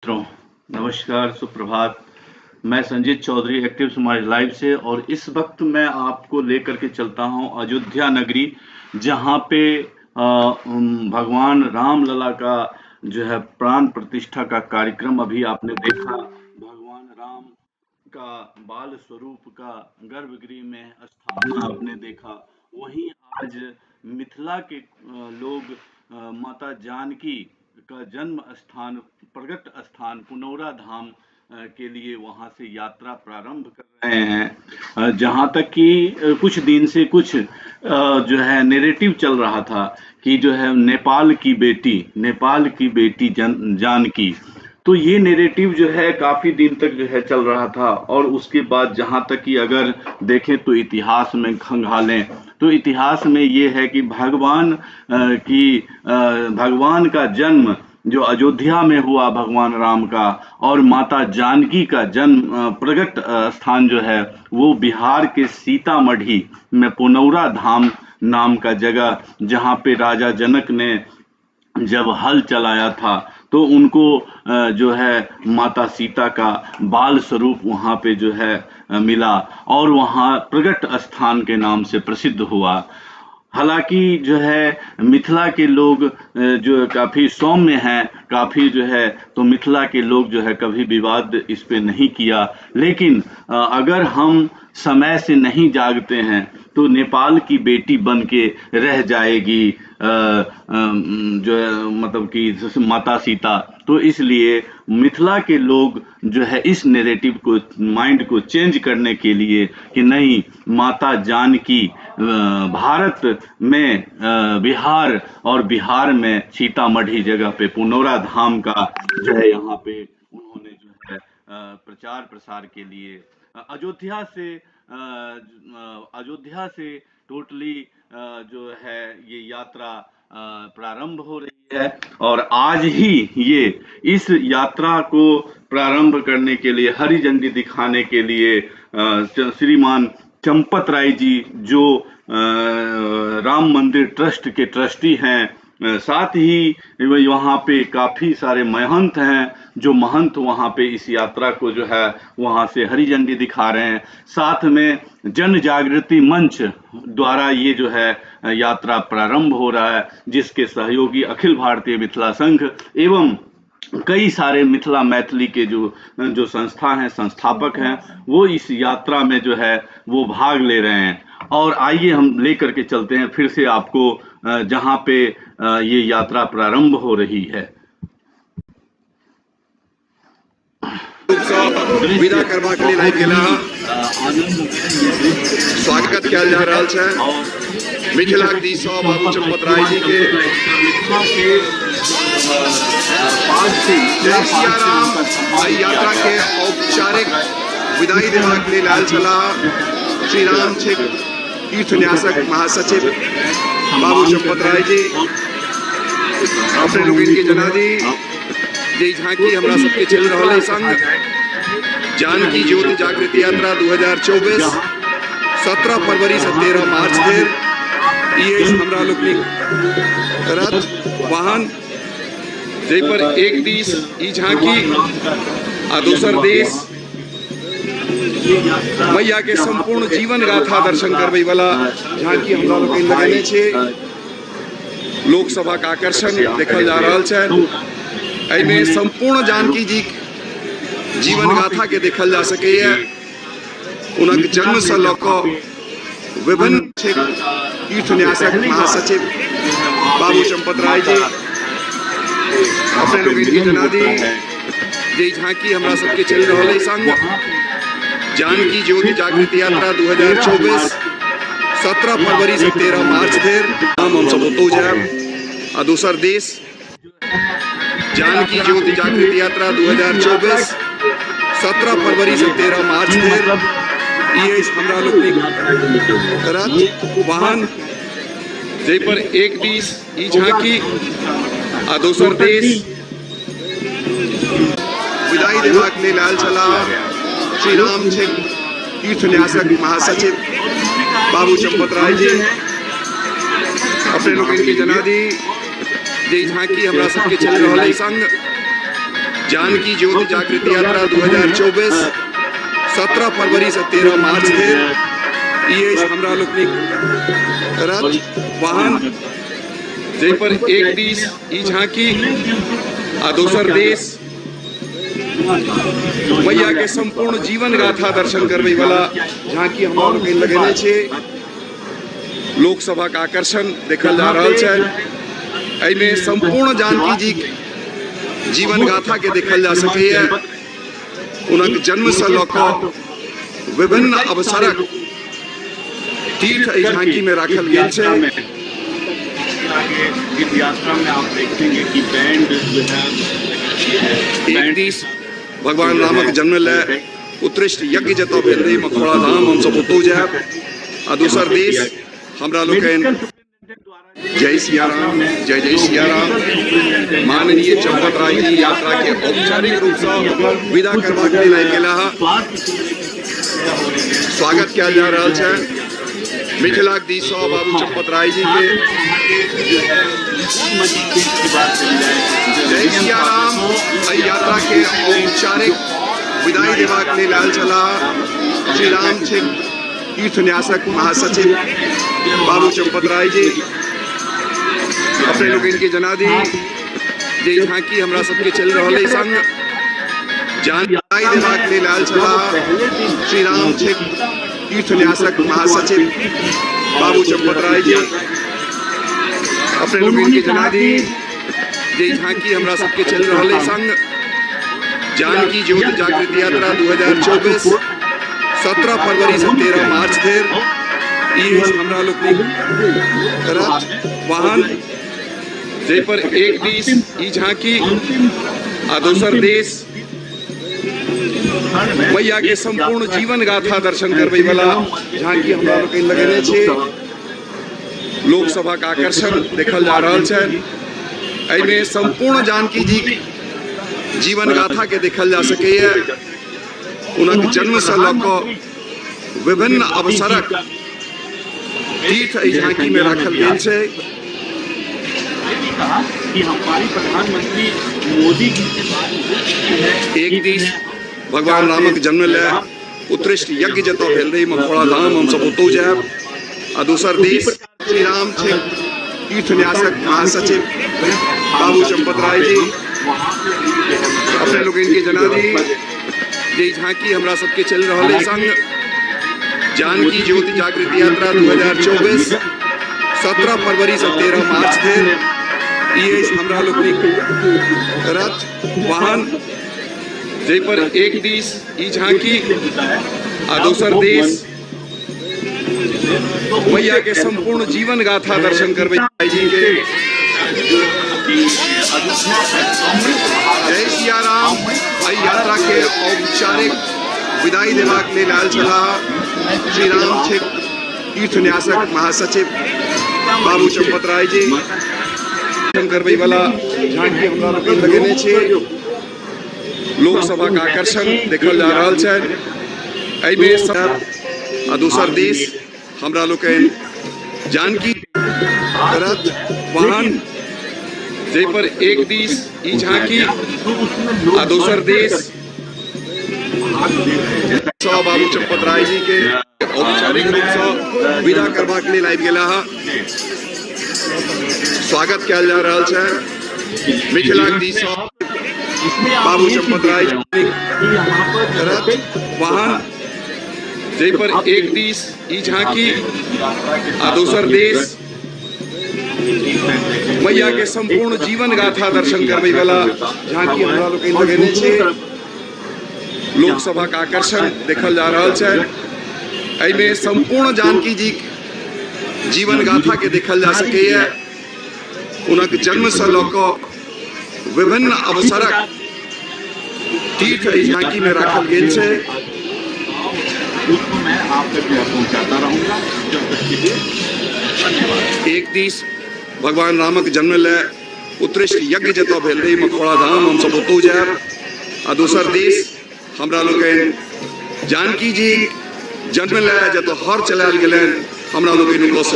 मित्रों नमस्कार, सुप्रभात। मैं संजीत चौधरी एक्टिव समाज लाइव से, और इस वक्त मैं आपको लेकर के चलता हूं अयोध्या नगरी, जहां पे भगवान राम लला का जो है प्राण प्रतिष्ठा का कार्यक्रम अभी आपने देखा। भगवान राम का बाल स्वरूप का गर्भगृह में स्थापना आपने देखा। वहीं आज मिथिला के लोग माता जानकी का जन्म स्थान, प्रगट स्थान पुनौरा धाम के लिए वहां से यात्रा प्रारंभ कर रहे हैं। जहां तक कि कुछ दिन से कुछ जो है नैरेटिव चल रहा था कि जो है नेपाल की बेटी, नेपाल की बेटी जानकी, तो ये नैरेटिव जो है काफ़ी दिन तक जो है चल रहा था। और उसके बाद जहाँ तक कि अगर देखें तो इतिहास में खंगालें तो इतिहास में ये है कि भगवान का जन्म जो अयोध्या में हुआ भगवान राम का, और माता जानकी का जन्म प्रगट स्थान जो है वो बिहार के सीतामढ़ी में पुनौरा धाम नाम का जगह, जहाँ पे राजा जनक ने जब हल चलाया था तो उनको जो है माता सीता का बाल स्वरूप वहाँ पे जो है मिला और वहाँ प्रगट स्थान के नाम से प्रसिद्ध हुआ। हालांकि जो है मिथिला के लोग जो काफ़ी सौम्य हैं, काफ़ी जो है, तो मिथिला के लोग जो है कभी विवाद इस पे नहीं किया। लेकिन अगर हम समय से नहीं जागते हैं तो नेपाल की बेटी बन के रह जाएगी जो है मतलब कि माता सीता। तो इसलिए मिथिला के लोग जो है इस नैरेटिव को, माइंड को चेंज करने के लिए कि नहीं, माता जानकी भारत में बिहार और बिहार में सीतामढ़ी जगह पे पुनौरा धाम का जो है यहाँ पे उन्होंने जो है प्रचार प्रसार के लिए अयोध्या से टोटली जो है ये यात्रा प्रारंभ हो रही है। और आज ही ये इस यात्रा को प्रारंभ करने के लिए, हरी झंडी दिखाने के लिए श्रीमान चंपत राय जी जो राम मंदिर ट्रस्ट के ट्रस्टी हैं, साथ ही वहाँ पे काफ़ी सारे महंत हैं, जो महंत वहाँ पे इस यात्रा को जो है वहाँ से हरी झंडी दिखा रहे हैं। साथ में जन जागृति मंच द्वारा ये जो है यात्रा प्रारंभ हो रहा है, जिसके सहयोगी अखिल भारतीय मिथिला संघ एवं कई सारे मिथिला मैथिली के जो जो संस्था हैं, संस्थापक हैं, वो इस यात्रा में जो है वो भाग ले रहे हैं। और आइए हम लेकर के चलते हैं फिर से आपको जहाँ पे ये यात्रा प्रारंभ हो रही है। विदा करबाक लेल आबि गेला। स्वागत कयल जा रहल छै मिथिलाक दिस सँ बाबू चंपत राय जी के। जय सियाराम। एहि यात्रा के औपचारिक विदाई देबाक लेल आयल छलाह श्री राम क्षेत्र तीर्थ न्यासक महासचिव बाबू चंपत राय जी। अपने लोकनि के जना दी जे झांकी हमरा सबके चलि रहल अइ संग जानकी ज्योति जागृति यात्रा 2024 17 फरवरी से 13 मार्च धरि ई अछि हमरा लोकनिक रथ वाहन, जाहि पर एक दिस ई झांकी आ दोसर दिस मैया के संपूर्ण जीवन गाथा दर्शन करबै वाला झांकी हमरा लोकनि लगेने छी। लोकसभा के आकर्षण देखल जा रहल छै। एहिमे संपूर्ण जानकी जी जीवन गाथा के देखल जा सकैए। हुनक जन्म से लऽ कऽ विभिन्न तीर्थ न्यासक महासचिव बाबू चंपत राय जी। अपने लोकनि के जना दी जे झांकी हमरा सबके चलि रहल अइ संग जानकी ज्योति जागृति यात्रा 2024 17 फरवरी से 13 मार्च धरि हम सब ओतौ जायब आ दोसर देश जानकी ज्योति जागृति यात्रा 2024 17 फरवरी से 13 मार्च धरि ई अछि हमरा लोकनिक रथ वाहन, जाहि पर एक दिस ई झांकी आ दोसर दिस विदाई देबाक लेल आयल छलाह श्री राम क्षेत्र तीर्थ न्यासक महासचिव बाबू चंपत राय जी। अपने लोकनि के जना दी जे झांकी हमरा सबके चलि रहल अइ संग जानकी ज्योति जागृति यात्रा 2024 17 फरवरी से 13 मार्च धरि ई अछि हमरा लोकनिक रथ वाहन, जाहि पर एक दिस ई झांकी आ दोसर देश मैया के संपूर्ण जीवन गाथा दर्शन करबै वाला झांकी हमरा लोकनि लगेने छी। लोकसभक आकर्षण देखल जा रहल छै। एहिमे संपूर्ण जानकी जी जीवन गाथा के देखल जा सकैए। हुनक जन्मसँ लऽ कऽ विभिन्न अवसरक तीर्थ एहि झांकी में राखल गेल छै। यात्रा में आप देखेंगे कि बैंड जो है एक दिस भगवान रामक जन्म लए उत्कृष्ट यज्ञ जतऽ भेल रहै मखौड़ा धाम, हमसब ओतौ जायब आ दोसर देश हमरा लोकनि जय सिया राम, जय जय सिया राम। माननीय चंपत राय जी यात्रा के औपचारिक रूप से विदा करबाक लेल आबि गेला। स्वागत कयल जा रहल छै मिथिलाक दिस सँ बाबू चंपत राय जी के। जय सिया राम। एहि यात्रा के औपचारिक विदाई देबाक लेल आयल छलाह श्री राम तीर्थ न्यासक महासचिव बाबू चंपत राय जी। अपने लोकनि के जना दी जे झांकी हमरा सबके चलि रहल अइ संग जानकारी देबाक लेल आयल छलाह श्री राम तीर्थ न्यासक महासचिव बाबू चंपत राय जी। अपने लोकनि के जना दी जे झांकी हमरा सबके चलि रहल अइ संग जानकी ज्योति जागृति यात्रा 2024 17 फरवरी से 13 मार्च धरि ई अछि हमरा लोकनिक रथ वाहन, जाहि पर एक दिस ई झांकी आ दोसर देश मैया के संपूर्ण जीवन गाथा दर्शन करबै वाला झांकी हमरा लोकनि लगेने छी। लोकसभक आकर्षण देखल जा रहल छै। एहिमे संपूर्ण जानकी जी जीवन गाथा के देखल जा सकैए। हुनक जन्मसँ लऽ कऽ विभिन्न अवसरक तीर्थ एहि झांकी में राखल गेल छै। कि हमारी प्रधानमंत्री मोदी जी से बात हो चुकी है। एक दिस भगवान रामक जन्म लए उत्कृष्ट यज्ञ जतऽ भेल रहै मखौड़ा धाम, हमसब ओतौ जायब आ दोसर दिस श्री राम तीर्थ न्यासक महासचिव बाबू चंपत राय जी। अपने लोकनि के जना दी जे झांकी हमरा सबके चलि रहल अइ संग जानकी ज्योति जागृति यात्रा 2024 17 फरवरी से 13 मार्च धरि ई अछि हमरा लोकनिक रथ वाहन, जाहि पर एक दिस ई झांकी आ दोसर देश मैया के संपूर्ण जीवन गाथा दर्शन करबै जी के। जय सिया राम। एहि यात्रा के औपचारिक विदाई देबाक लेल आयल छलाह श्री राम तीर्थ न्यासक महासचिव बाबू चंपत राय जी। दर्शन करबै वाला झांकी हमरा लोकनि लगेने छी। लोकसभक आकर्षण देखल जा रहल छै। एहिमे आ दोसर दिस हमरा लोकनि जानकी रथ वाहन, जाहि पर एक दिस ई झांकी आ दोसर दिस बाबू चंपत राय जी के औपचारिक रूप सँ विदा करबाक लेल आबि गेला। स्वागत कयल जा रहल छै मिथिलाक दिस सँ बाबू चंपत राय रथ वाहन, जाहि पर एक दिस ई झांकी आ दोसर देश मैया के संपूर्ण जीवन गाथा दर्शन करबै वाला झांकी हमरा लोकनि लगेने छी। लोकसभक आकर्षण देखल जा रहल छै। एहिमे संपूर्ण जानकी जी जीवन गाथा के देखल जा सकैए। हुनक जन्मसँ लऽ कऽ विभिन्न अवसरक तीर्थ एहि झांकी में राखल गेल छै। उसको मैं आप तक जो है पहुंचाता रहूंगा। जब तक के लिए धन्यवाद। एक दिस भगवान रामक जन्म लए उत्कृष्ट यज्ञ जतऽ भेल रहै मखौड़ा धाम, हमसब ओतौ जायब आ दोसर दिस हमरा लोकनि जानकी जी जन्म लए जतऽ हर चलायल गेलनि हमरा लोकनि ओतऽ।